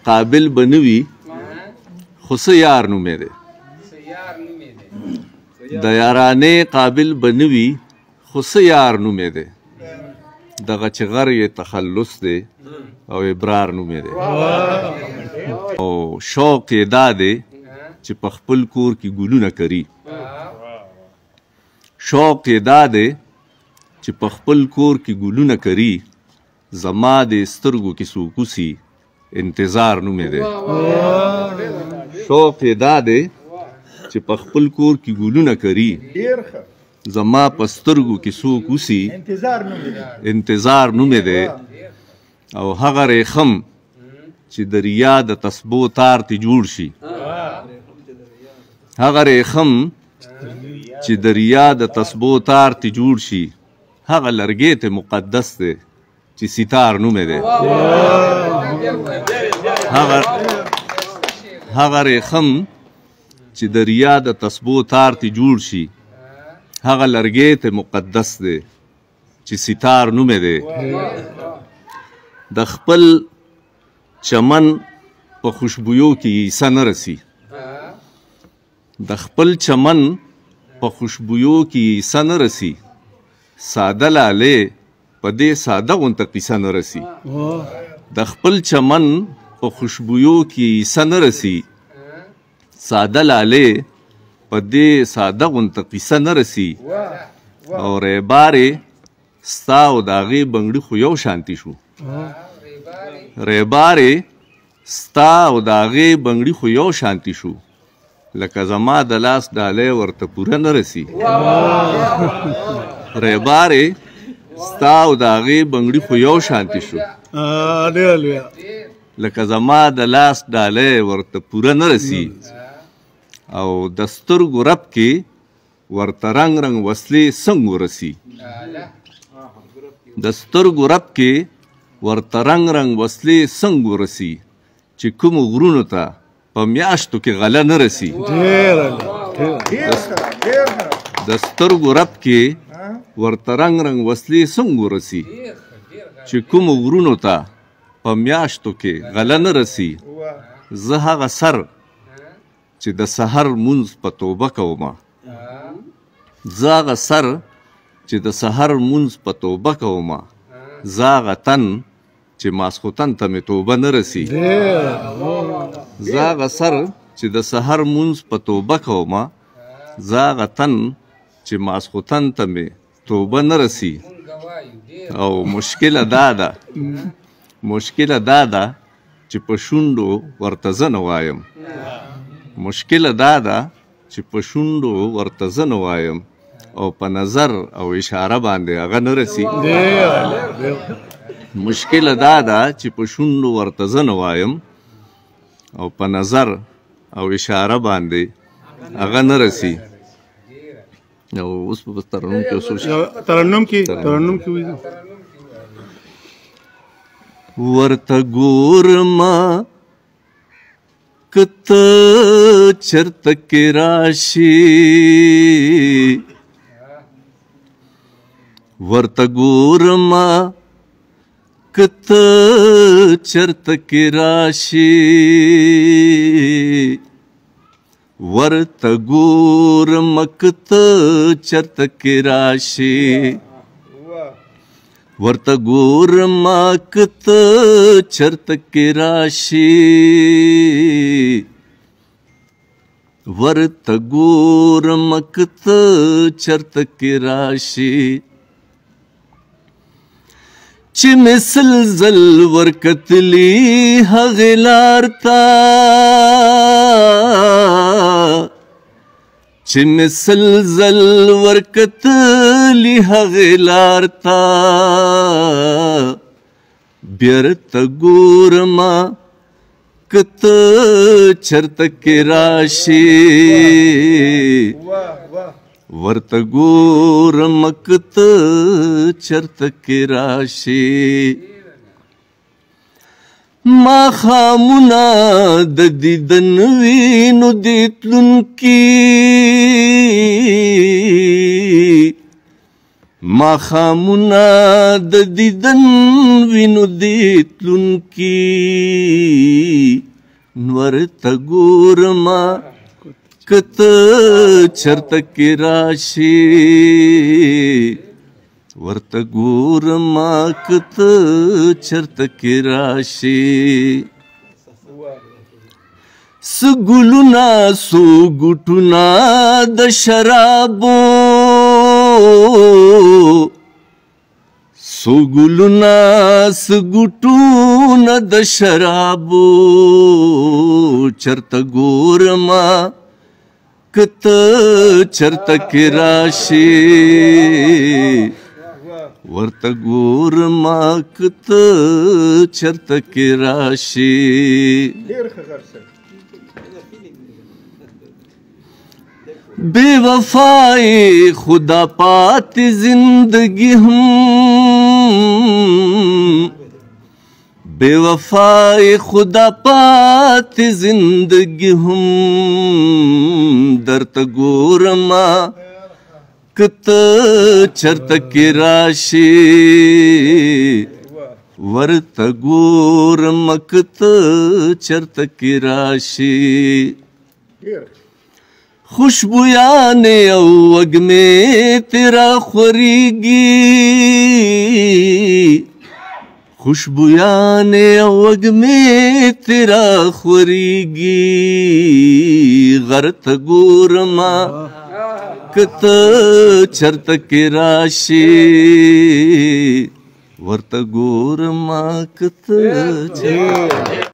قابل بنوي خو څه یار نومې دی، د یارانې قابل بنوي خو څه یار نومې دی، دغه چې غر یې تخلص دی او ابرار نومې دی. او شوق یې دا دی چې په خپل کور کې ګلونه کري، شوق یې دا دی چې په خپل کور کې ګلونه کري، زما د سترګو کې څوک اوسي انتظار نومې دی. شوق یې دا دی چې په خپل کور کې ګلونه کري، زما په سترګو کې څوک اوسي انتظار نومې دی. او هغه ریخم چې د ریا د تسبو تار ته جوړ شي، هغه ریخم چې د ریا د تسبو تار ته جوړ شي، هغه لرګی ته مقدس دی چې ستار نومې دی. هغه ریخم چې د ریا د تسبو تار ته جوړ شي، هغه لرګی ته مقدس دی چې ستار نومې دی. د خپل چمن په خوشبویو کې عیسی نه رسی، د خپل چمن په خوشبویو کې عیسی نه رسی، ساده لالی په دې ساده غونته قصه نه رسی. د خپل چمن په خوشبویو کې عیسی نه رسی، ساده لالی په دې ساده غونته قصه نه رسی. او ریبارې ستا او د هغې بنګړي خو یو شانتي شو، ریبارې ستا او د هغې بنګړي خو یو شانتي شو، لکه زما د لاس ډالۍ ورته پوره نه رسی. ریبارې ستا او د هغې بنګړي خو یو شانتي شو، لکه زما د لاس ډالۍ ورته پوره نه رسی. او د سترګو رپ کې ورته رنګ رنګ وسلې څنګه ورسي، د سترګو رپ کې ورته رنګ رنګ وسلې څنګه ورسي، چې کومو غرونو ته په میاشتو کې غله نه رسی. د سترګو رپ کې ورته رنګ رنګ وسلې څنګه ورسي، چې کومو غرونو ته په میاشتو کې غله نه رسی. زه هغه سر چې د سحر مونځ په توبه کومه، زه هغه سر چې د سحر مونځ په توبه کومه، زه هغه تن چې ماسخوتن ته مې توبه نه رسی. زه هغه سر چې د سحر مونځ په توبه کومه، زه هغه تن چې ماسخوتن ته مې توبه نه رسی. او مشکله دا ده، مشکله دا ده چې په شونډو ورته زه نه وایم، مشکله دا ده چې په شونډو ورته زه نه وایم، او په نظر او اشاره باندې هغه نه رسی. مشکله دا ده چې په شونډو ورته زه نه وایم، او په نظر او اشاره باندې هغه نه رسی. او اوس په ترنم کې اوس ترنم کې، ترنم کې وایي ورته ګورمه کته چرته کې راشي، ورته ګورمه کته چرته کې راشي، ورته ګورمه کته چرته کې راشي، ورته ګورمه کته چرته کې راشي، ورته ګورمه کته چرته کې راشي، چې مثل زل ورکتلی هغې لار ته، چې مثل زل ورکتلی هغې لار ته، بیرته ګورمه کته چرته کې راشي، ورته ګورمه کته چرته کې راشي. ماښامونه د دیدن وینو دې تلونکي، ماښامونه د دیدن وینو دې تلونکي، نور ته ګورمه که ته چرته کې راشې، ورته ګورمه که ته چرته کې راشې. څه ګلونه څو ګوټونه د شرابو، څو ګلونه څه ګوټونه د شرابو، چرته ګورمه که ته چرته کې راشې، ورته ګورمه که ته چرته کې راشې. بے وفائے خدا پات زندگی ہم، بے وفائے خدا پات زندگی ہم، درته ګورمه که ته چرته کې راشې، ورته ګورمه که ته چرته کې راشې. خوشبویانې او وږمې ترا خورېږي، خوشبویانې او وږمې ترا خورېږي، غر ته ګورمه که ته چرته کې راشې، ورته ګورمه که ته چرته.